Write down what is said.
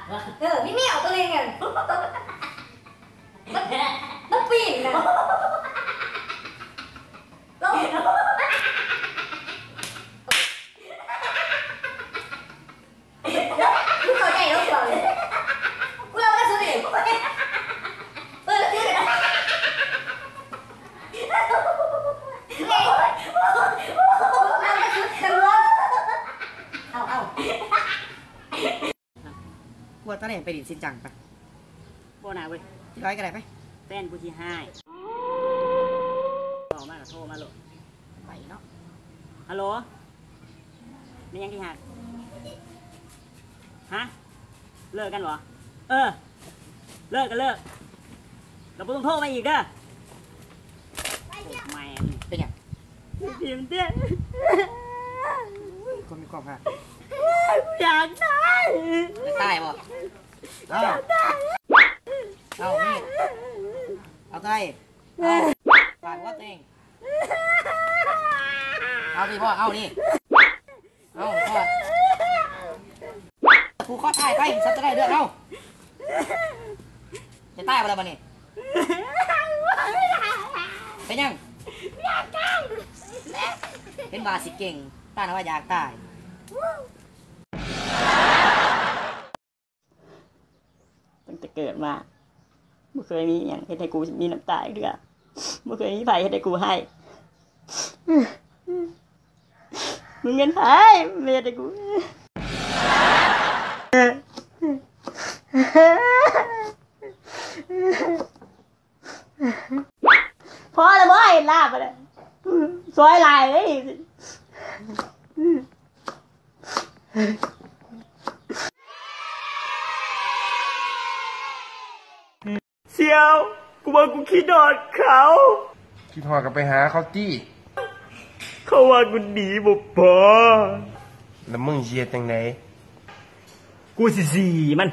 ເອີ ມີແມວໂຕໜຶ່ງຫັ້ນ ມັນ ມັນປີ້ນນະ ລົງ ມຶງເຂົ້າໃຈແລ້ວ ເວົ້າເລີຍ ກູເວົ້າກັບສູນີ້ ເອີ ລະຄື ເອົາ ເອົາ ເອົາ. ກວດຕາແດງໄປຫຼິ້ນຊິນຈັງໄປ. ບໍ່ນາເວີຍ ຊິໄປກໍໄດ້ໄປ ແຟນກູຊິຮ້າຍ ເວົ້າມາກໍໂທມາໂລດ ໄປເນາະ. ຮັລໂຫຼ ແມ່ນຫຍັງທີ່ຮັກ? ຮະ? ເລີກກັນບໍ? ເອີ ເລີກກໍເລີກ ກໍບໍ່ຕ້ອງໂທມາອີກເດີ. ແມ່ນ ເປັນຫຍັງ? ດີມັນເດ້ ຄົນມີຄວາມຮັກ ຢາກຕາຍ ຢາກຕາຍບໍ? ເອົາ ເອົານີ້ ເອົາໃສ່ ເອົາ ປາດຫົວຕົວເອງ ເອົານີ້ພໍ່ ເອົານີ້ ເອົາພໍ່ ຜູກຄໍຕາຍໄປ ສັດຈະໄດ້ເລືອດ ເອົາ ຈະຕາຍບໍ່ລະບັດນີ້? ເປັນຫຍັງ? ເຫັນວ່າຊິເກັ່ງ ປານວ່າຢາກຕາຍ. ຕັ້ງແຕ່ເກີດມາ ບໍ່ເຄີຍມີຫຍັງເຮັດໃຫ້ກູມີນ້ຳຕາຈັກເທື່ອ ບໍ່ເຄີຍມີໃຜເຮັດໃຫ້ກູໄຫ້ ມຶງແມ່ນໃຜມາເຮັດໃຫ້ກູ. ພໍລະບໍ່ ເຫັນລາບແລ້ວ ຊອຍຫຼາຍເລີຍ. ສ່ຽວ ກູວ່າກູຄິດຮອດເຂົາ. ຄິດຮອດກໍໄປຫາເຂົາຕິ. ເຂົາວ່າກູດີບໍ່ພໍ ແລ້ວມຶງຊິເຮັດຈັ່ງໃດ? ກູຊິສີມັນ.